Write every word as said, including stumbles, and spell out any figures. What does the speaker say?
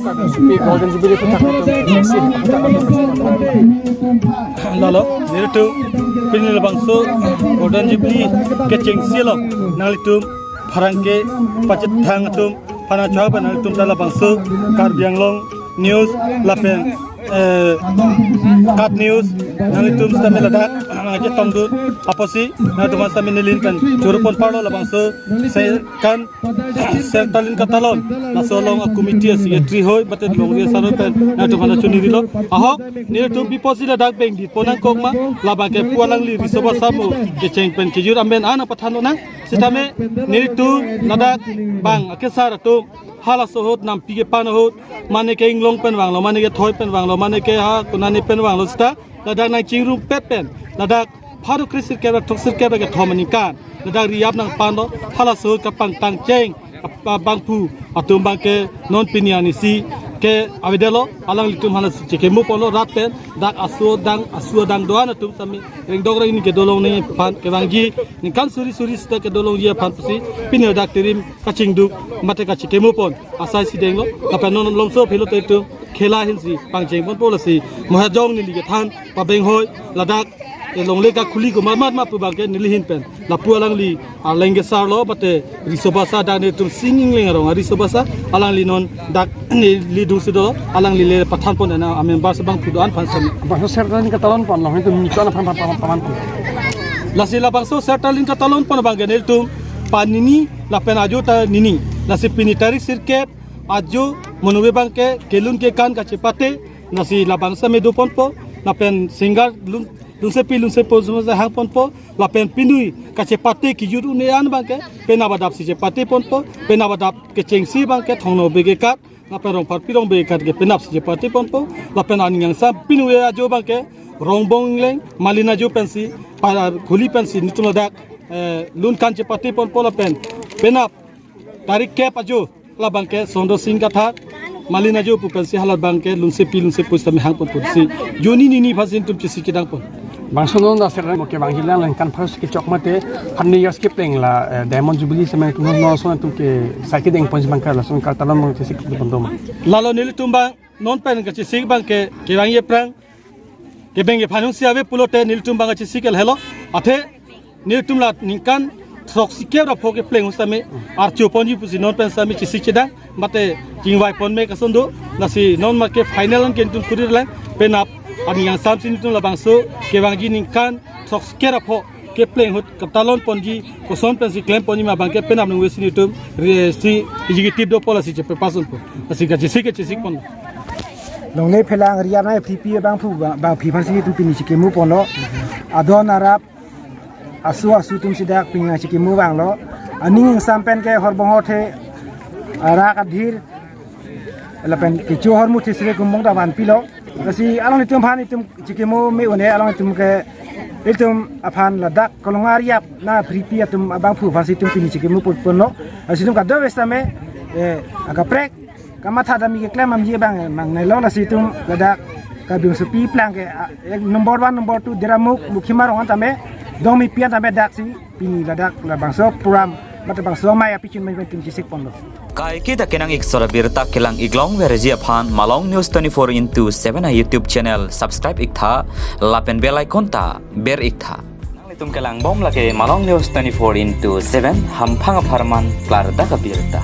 Golden Jubilee aputhak nelitum chengsi. Lalo, nelitum pini labangso Golden Jubilee kechengsi along nanglitum pherangke pachethang atum aphan achohang pen nanglitum ta labangso Karbi Anglong News lapen, eh, KAT News nanglitum sitame ladak nangchetongdun apotsi nanglitum sitame nelihin pen choro pon parlo labangso se kan Sertalin Katalon, laso along a committee a secretary hoi, mate longri asar hoi pen, nangtum aphan chonirilo. Ahok, nelitum pi apotsi ladak bengdi pon nangkok ma, labang ke pu alangli riso basa mo kecheng pen kejut amen an apathan lonang. Sitame, nelitum ladak bang akesar atum, halaso ahut nampi kepan ahut, mane ke inglong pen vanglo, mane ke thoi pen vanglo, mane ke ha konane pen vanglo sita, ladak nangchingrumpet pen, ladak pharo kre sirkep ra throksirkep ra kethom aningkan ladak ri-ap nangpanlo, halaso ahut kapangtangcheng ap-, abangphu atum abang ke non pini arnisi ke avedetlo, alanglitum halaso chekemo ponlo rat pen, dak aso adang, aso adang do-an atum sitame rengdok rengni kedo longle aphan kevangji, ningkan suri suri sita kedo longji aphan pusi pini dak terim kachingduk mate kachekemo pon asai si denglo, lapen non longso philo te itum khela ahinsi pangcheng ponpo lasi, Mohajong neli kethan pabeng hoi, ladak, eh, longle kakhuli komat mat ma pu abang ke nelihin pen, lapu alangli arleng kesarlo, mate riso basa dak nelitum Sing Ingleng arong ariso basa, alangli non dak neli dungsi do, alangli le pathan pon ena a members abangphu do-an aphan sitame. Bangso Sertalin Katalon pon along itum nelitum aphan aphan aphan aphan pon. Lasi labangso Sertalin Katalon pon abang ke nelitum panini lapen ajo ta nini. Lasi pini tarik sirkep ajo monove abang ke kelun kekan kachepate, lasi labang sitame do ponpo, lapen singer lun, lunsepi lunsepo sumasa hang ponpo, lapen pinui kachepate kejut un-e an abang ke penap adap si chepate ponpo, penap adap kechengsi abang ke Thongno Bey kekat, lapen Rongpharpi Rong Bey kekat ke penap si chepate ponpo, lapen aning angsam pinui ajo abang ke Rongbong Ingleng, Malin ajo pensi, pa-, khuli pensi nelitum ladak, eh, lun kan chepate ponpo lapen penap tarik kep ajo labang ke Sondro Sing Kathar, Malin ajo pu pensi halat abang ke lunsepi lunsepo sitame hang ponpo si. Joni nini aphan si nelitum chesik chedang pon. Bangso non da Sertalin mo kevangji lang lang kan pharo si kechok mate hundred years kepleng la, eh, Diamond Jubilee sitame non non ason atum ke sai kedeng ponji abang ke lason Katalon mo chesik pon do ma. Lalo nelitum abang non pen kachesik abang ke kevangji aphrang kebeng kephan hung si ave pulote nelitum abang kachesik el helo. Athe nelitum la ningkan throksikep ra pho kepleng ahut sitame archo ponji pusi non pen sitame chesik chedang mate chingvai pon me kason do, lasi non ma ke final an ke nelitum kuri lang, penap aning angsam si nelitum labangso kevangji ningkan throksikep ra pho kepleng ahut Katalon ponji koson pensi klem ponji ma abang ke penap nungve si nelitum re-, si executive do po lasi chepepason po. Lasi kachesik kachesik pon. Longle phelang ri-ap nangphipi abangphu ba-, bangphi aphan si nelitum pini chekemo ponlo. Adon arap asu asu atum si dak pini nangchekemo vanglo. Aning angsam pen ke horbong horthe, arak adhir, lapen kecho hormu thesre kumbong ta vanpilo. Lasi alanglitum aphan itum chekemo me-un-e, alanglitum ke itum aphan ladak kolong ri-ap nangphipi atum abangphu aphan si itum pini chekemo pon ponlo. Lasi itum kadokave sitame, eh, akaprek kamatha dam-i keklem amji abang mangnelo, lasi itum ladak Karbi Riso Aphi aplang ke, ah, ek number one, number two Deramuk, Mukhima rong an tame, Dongmipi an tame dak si pini ladak labangso program mate bangso amei apichun men men itum chesik ponlo. Kaiketa kenang-ik sora birta kelang-ik longverji aphan Malong News twenty-four into seven a YouTube channel subscribe iktha lapen bell icon ta ber iktha. Nanglitum kelangbom lake Malong News twenty-four into seven, hamphang apharman klardak abirta.